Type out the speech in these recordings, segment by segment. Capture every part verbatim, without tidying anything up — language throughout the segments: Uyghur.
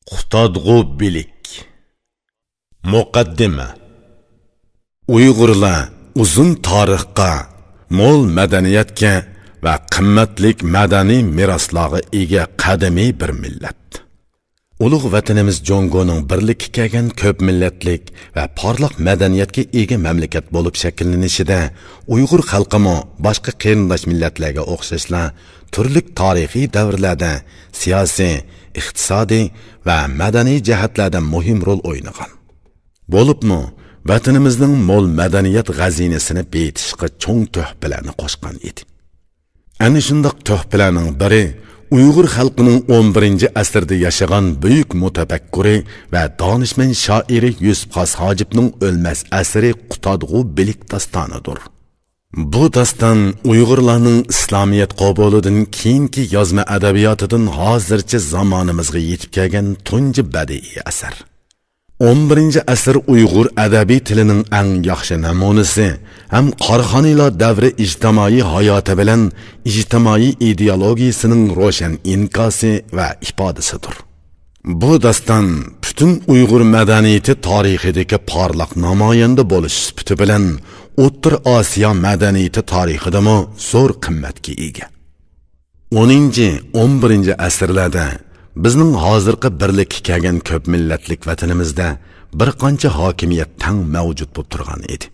قۇتادغۇ بىلىك. مۇقەددىمە. ئۇيغۇرلار ئۇزۇن تارىخقا، مول مەدەنىيەتكە ۋە قىممەتلىك مەدەنىي مىراسلارغا ئىگە قەدىمىي بىر مىللەت. ئۇلۇغ ۋەتىنىمىز جۇڭگونىڭ بىرلىككە كەلگەن كۆپ مىللەتلىك ۋە پارلاق مەدەنىيەتكە ئىگە مەملىكەت بولۇپ شەكىللىنىشىدە ئۇيغۇر خەلقىمۇ باشقا قېرىنداش مىللەتلەرگە ئوخشاشلا تۈرلۈك تارىخىي دەۋرلەردە سىياسىي، ئىقتىسادىي ۋە مەدەنىي جەھەتلەردە مۇھىم رول ئوينىغان. بولۇپمۇ ۋەتىنىمىزنىڭ مول مەدەنىيەت غەزىنىسىنى بېيىتىشقا چوڭ تۆھپىلەرنى قوشقان ئىدى. ئەنە شۇنداق تۆھپىلەرنىڭ بىرى ئۇيغۇر خەلقىنىڭ ئون بىرىنچى ئەسىردە ياشىغان بۈيۈك مۇتەپەككۇرى ۋە دانىشمەن شائىرى يۈسۈپ خاس ھاجىپنىڭ ئۆلمەس ئەسىرى قۇتادغۇ بىلىك داستانىدۇر. بۇ داستان ئۇيغۇرلارنىڭ ئىسلامىيەت قوبۇلىدىن كېيىنكى يازما ئەدەبىياتىدىن ھازىرچە زامانىمىزغا يېتىپ كەلگەن تۇنجى بەدىئىي ئەسەر. ئون بىرىنچى ئەسىر ئۇيغۇر ئەدەبىي تىلىنىڭ ئەڭ ياخشى نەمۇنىسى ھەم قاراخانىيلار دەۋرى ئىجتىمائىي ھاياتى بىلەن ئىجتىمائىي ئىدېئولوگىيىسىنىڭ روشەن ئىنكاسى ۋە ئىپادىسىدۇر. بۇ داستان پۈتۈن ئۇيغۇر مەدەنىيىتى تارىخىدىكى پارلاق نامايەندە بولۇش سۈپىتى بىلەن ئوتتۇرا ئاسىيا مەدەنىيىتى تارىخىدىمۇ زور قىممەتكە ئىگە. ئونىنچى، ئون بىرىنچى ئەسىرلەردە بىزنىڭ ھازىرقى بىرلىككە كەلگەن كۆپ مىللەتلىك ۋەتىنىمىزدە بىر قانچە ھاكىمىيەت تەڭ مەۋجۇت بولۇپ تۇرغان ئىدى.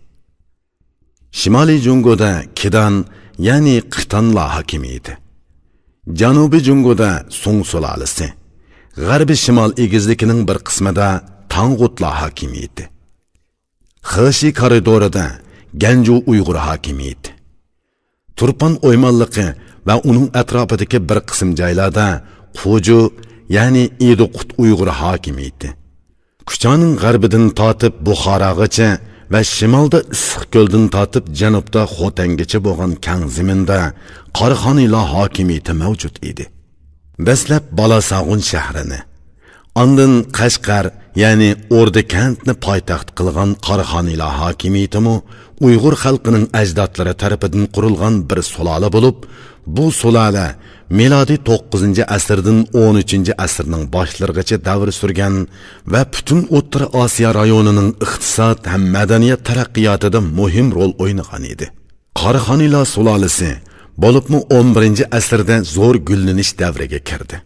شىمالىي جۇڭگودا كىدان، يەنى قىتانلار ھاكىمىيىتى. جەنۇبىي جۇڭگودا سۇڭ سۇلالىسى. غەربىي شىمال ئېگىزلىكىنىڭ بىر قىسمىدا تاڭغۇتلار ھاكىمىيىتى. خېشى كارىدورىدا گەنجۇ ئۇيغۇر ھاكىمىيىتى. تۇرپان ئويمانلىقى ۋە ئۇنىڭ ئەتراپىدىكى بىر قىسىم جايلاردا قۇجۇ، يەنى ئىدىقۇت ئۇيغۇر ھاكىمىيىتى. كۇچانىڭ غەربىدىن تارتىپ بۇخاراغىچە ۋە شىمالدا ئىسسىقكۆلدىن تارتىپ جەنۇبتا خوتەنگىچە بولغان كەڭ زېمىندا قاراخانىيلار ھاكىمىيىتى مەۋجۇت ئىدى. دەسلەپ بالاساغۇن شەھىرىنى، ئاندىن قەشقەر، يەنى ئوردىكەنتنى پايتەخت قىلغان قاراخانىيلار ھاكىمىيىتىمۇ ئۇيغۇر خەلقىنىڭ ئەجدادلىرى تەرىپىدىن قۇرۇلغان بىر سۇلالە بولۇپ، بۇ سۇلالە مىلادىي توققۇزىنچى ئەسىردىن ئون ئۈچىنچى ئەسىرنىڭ باشلىرىغىچە دەۋر سۈرگەن ۋە پۈتۈن ئوتتۇرا ئاسىيا رايونىنىڭ ئىقتىساد ھەم مەدەنىيەت تەرەققىياتىدا مۇھىم رول ئوينىغان ئىدى. قاراخانىيلار سۇلالىسى، بولۇپمۇ ئون بىرىنچى ئەسىردە زور گۈللىنىش دەۋرىگە كىردى.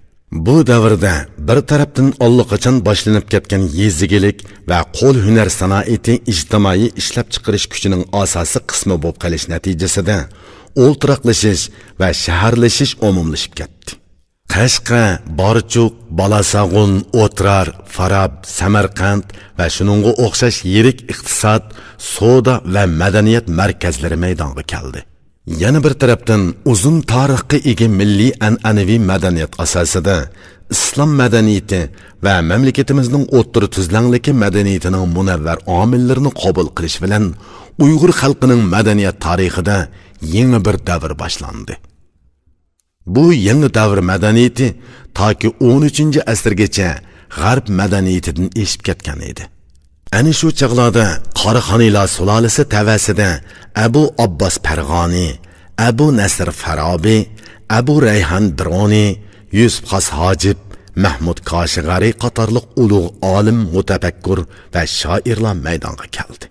بۇ دەۋردە بىر تەرەپتىن ئاللىقاچان باشلىنىپ كەتكەن يېزا ئىگىلىك ۋە قول ھۈنەر سانائىتى ئىجتىمائىي ئىشلەپچىقىرىش كۈچىنىڭ ئاساسىي قىسمى بولۇپ قېلىش نەتىجىسىدە، ئولتۇراقلىشىش ۋە شەھەرلىشىش ئومۇملىشىپ كەتتى. قەشقەر، بارچۇق، بالاساغۇن، ئوترار، فاراب، سەمەرقەنت ۋە شۇنىڭغا ئوخشاش يىرىك ئىقتىساد، سودا ۋە مەدەنىيەت مەركەزلىرى مەيدانغا كەلدى. يەنە بىر تەرەپتىن، ئۇزۇن تارىخقا ئىگە مىللىي ئەنئەنىۋى مەدەنىيەت ئاساسىدا ئىسلام مەدەنىيىتى ۋە مەملىكىتىمىزنىڭ ئوتتۇرا تۈزلەڭلىكى مەدەنىيىتىنىڭ مۇنەۋۋەر ئامىللىرىنى قوبۇل قىلىش بىلەن ئۇيغۇر خەلقىنىڭ مەدەنىيەت تارىخىدا يېڭى بىر دەۋر باشلاندى. بۇ يېڭى دەۋر مەدەنىيىتى تاكى ئون ئۈچىنچى ئەسىرگىچە غەرب مەدەنىيىتىدىن ئېشىپ كەتكەن ئىدى. ئەنە شۇ چاغلاردا قاراخانىيلار سۇلالىسى تەۋەسىدە ئەبۇ ئابباس پەرغانى، ئەبۇ نەسىر فارابى، ئەبۇ رەيھان بىرۇنى، يۈسۈپ خاس ھاجىپ، مەھمۇد كاشىغەرى قاتارلىق ئۇلۇغ ئالىم، مۇتەپەككۇر ۋە شائىرلار مەيدانغا كەلدى.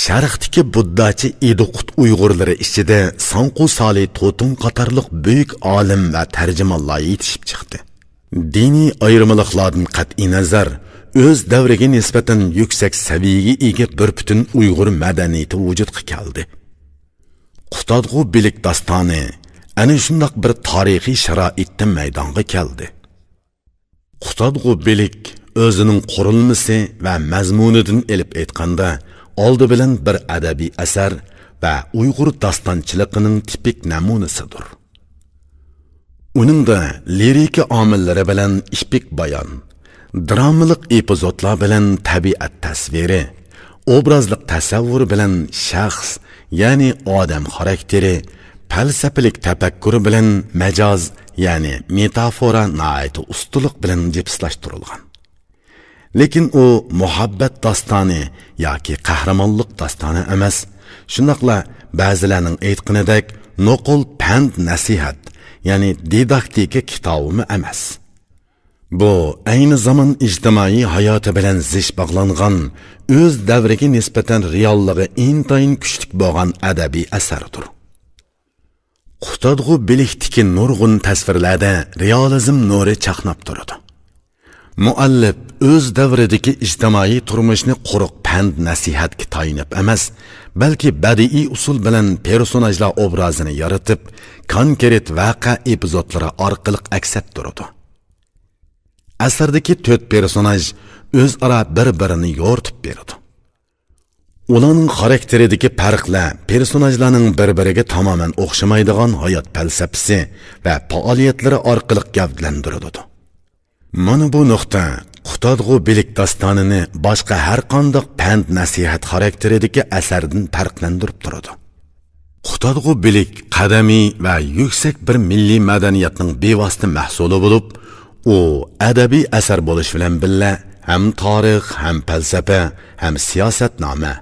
شەرقتىكى بۇدداچى ئىدىقۇت ئۇيغۇرلىرى ئىچىدە ساڭقۇ سالى توتۇڭ قاتارلىق بۈيۈك ئالىم ۋە تەرجىمانلار يېتىشىپ چىقتى. دىنىي ئايرىمىلىقلاردىن قەتئىينەزەر، ئۆز دەۋرىگە نىسبەتەن يۈكسەك سەۋىيەگە ئىگە بىر پۈتۈن ئۇيغۇر مەدەنىيىتى ۋۇجۇدقا كەلدى. قۇتادغۇ بىلىك داستانى ئەنە شۇنداق بىر تارىخىي شارائىتتا مەيدانغا كەلدى. قۇتادغۇ بىلىك ئۆزىنىڭ قۇرۇلمىسى ۋە مەزمۇنىدىن ئېلىپ ئېيتقاندا، ئالدى بىلەن بىر ئەدەبىي ئەسەر ۋە ئۇيغۇر داستانچىلىقىنىڭ تىپىك نەمۇنىسىدۇر. ئۇنىڭدا لىرىكا ئامىللىرى بىلەن ئېپىك بايان، درامىلىق ئېپىزودلار بىلەن تەبىئەت تەسۋىرى، ئوبرازلىق تەسەۋۋۇر بىلەن شەخس، يەنى ئادەم خاراكتېرى، پەلسەپىلىك تەپەككۇر بىلەن مەجاز، يەنى مېتافورا ناھايىتى ئۇستىلىق بىلەن جىپسلاشتۇرۇلغان. لېكىن ئۇ مۇھەببەت داستانى ياكى قەھرىمانلىق داستانى ئەمەس، شۇنداقلا بەزىلەرنىڭ ئېيتقىنىدەك نوقۇل پەند نەسىھەت، يەنى دىداكتىكا كىتابىمۇ ئەمەس. بۇ ئەينى زامان ئىجتىمائىي ھاياتى بىلەن زىچ باغلانغان، ئۆز دەۋرىگە نىسبەتەن رېئاللىقى ئىنتايىن كۈچلۈك بولغان ئەدەبىي ئەسەردۇر. قۇتادغۇ بىلىكتىكى نۇرغۇن تەسۋىرلەردە رېئالىزم نۇرى چاقناپ تۇرىدۇ. مۇئەللىپ ئۆز دەۋرىدىكى ئىجتىمائىي تۇرمۇشنى قۇرۇق پەند نەسىھەتكە تايىنىپ ئەمەس، بەلكى بەدىئىي ئۇسۇل بىلەن پېرسوناژلار ئوبرازىنى يارىتىپ، كونكرېت ۋەقە ئېپىزودلىرى ئارقىلىق ئەكس ئەتتۈرىدۇ. ئەسەردىكى تۆت پېرسوناژ ئۆزئارا بىر-بىرىنى يورۇتۇپ بېرىدۇ. ئۇلارنىڭ خاراكتېرىدىكى پەرقلەر پېرسوناژلارنىڭ بىر-بىرىگە تامامەن ئوخشىمايدىغان ھايات پەلسەپىسى ۋە پائالىيەتلىرى ئارقىلىق گەۋدىلەندۈرۈلىدۇ. مانا بۇ نۇقتا قۇتادغۇ بىلىك داستانىنى باشقا ھەر قانداق پەند نەسىھەت خاراكتېرىدىكى ئەسەردىن پەرقلەندۈرۈپ تۇرىدۇ. قۇتادغۇ بىلىك قەدىمىي ۋە يۈكسەك بىر مىللىي مەدەنىيەتنىڭ بىۋاسىتە مەھسۇلى بولۇپ، ئۇ ئەدەبىي ئەسەر بولۇش بىلەن بىللە، ھەم تارىخ، ھەم پەلسەپە، ھەم سىياسەتنامە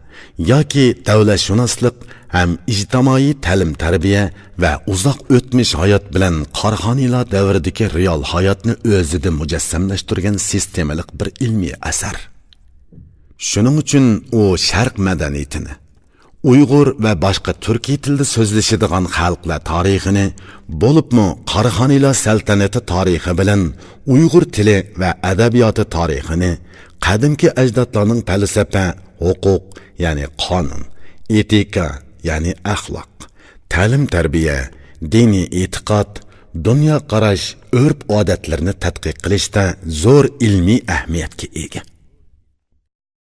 ياكى دۆلەتشۇناسلىق، ھەم ئىجتىمائىي تەلىم-تەربىيە ۋە ئۇزاق ئۆتمۈش ھايات بىلەن قاراخانىيلار دەۋرىدىكى رېئال ھاياتنى ئۆزىدە مۇجەسسەملەشتۈرگەن سىستېمىلىق بىر ئىلمىي ئەسەر. شۇنىڭ ئۈچۈن ئۇ شەرق مەدەنىيىتىنى، ئۇيغۇر ۋە باشقا تۈركىي تىلدا سۆزلىشىدىغان خەلقلەر تارىخىنى، بولۇپمۇ قاراخانىيلار سەلتەنىتى تارىخى بىلەن ئۇيغۇر تىلى ۋە ئەدەبىياتى تارىخىنى، قەدىمكى ئەجدادلارنىڭ پەلسەپە، ھوقۇق، يەنى قانۇن، ئېتىكا، يەنى ئەخلاق، تەلىم-تەربىيە، دىنىي ئېتىقاد، دۇنيا قاراش، ئۆرپ-ئادەتلىرىنى تەتقىق قىلىشتا زور ئىلمىي ئەھمىيەتكە ئىگە.